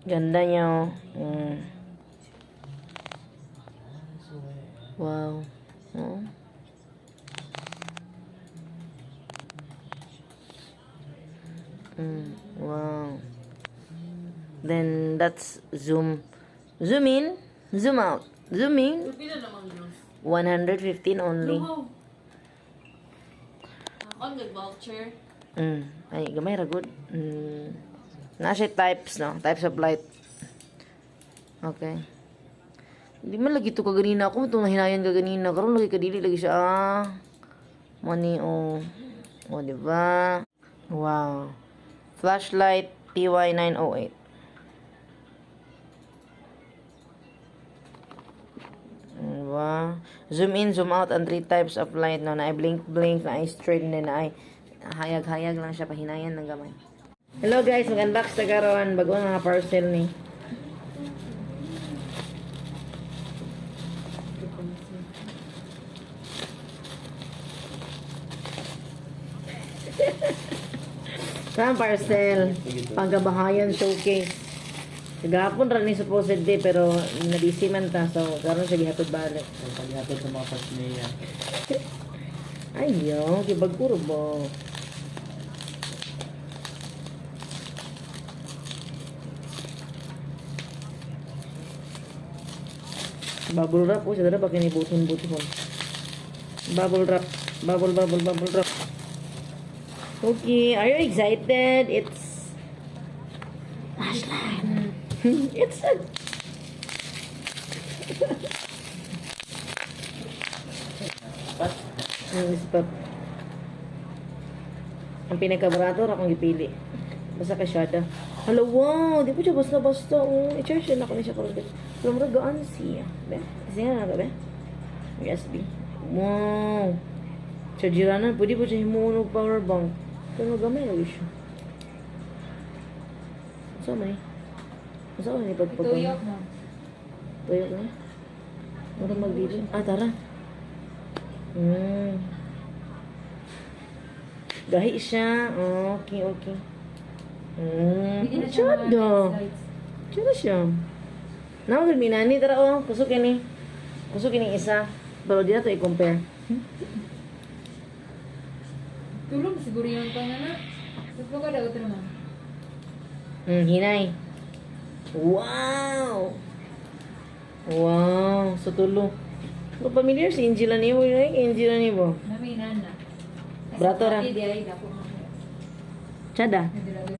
Ganda niya, oh. Wow. Oh. Wow. Then that's zoom. Zoom in, zoom out. Zoom in. Pila namang girls? 115 only. Luhaw. Ako nag-voucher. Ay, gamay ra good. Na siya types, no? Types of light. Okay. Hindi man lagi to kaganina ako. Itong nahinayan kaganina. Karon lagi kadili lagi siya. Ah. Money, oh. Oh, di ba? Wow. Flashlight TY908. Diba? Zoom in, zoom out, and three types of light, no? Na blink, blink, na straight, and then na hayag-hayag lang siya, pahinayan ng gamay. Hello guys, mag-unbox ta karon bago ang mga parcel ni. Saan parcel? Pangkabahayan showcase. Gahapon ra ni supposedly pero nabisi man ta, so karon siya gihatod balik. Ang paghatod sa mga pasneya. Ayaw, gibag-uro ba? Bubble wrap po siya dara ba kini buton-buton. Bubble wrap, bubble bubble bubble wrap. Okay, are you excited? It's flashlight. It's a Pat? Ang ispat. Ang pinakabarato ra akong gipili. Basta kay Shada. Hala, wow! Di po siya basta-basta. Oh. I-charge na ako ni siya karon. Pero mura gaan siya. Be? Kasi nga na be? USB. Wow! Chargeranan. Pwede po siya himuon og power bank. Pero gamay lagi siya. Saan man eh? Saan man eh? Pagpag Tuyok mo. Tuyok na. Mura mag-video. Ah, tara. Gahi siya. Okay. Hindi na siya mga Chado. lights. Chado siya. Nawag mi nani tara oh, kusog kini. Kusog kini isa. Pero di na to i-compare. Tulog siguro yung pa na. Tatlo ka daw ito naman. Hinay. Wow! Wow, sa tulo. Ko familiar si Angela ni mo, eh. Angela ni mo. Nami nana. Brato ra. Di ay dako. Chada. Nadala.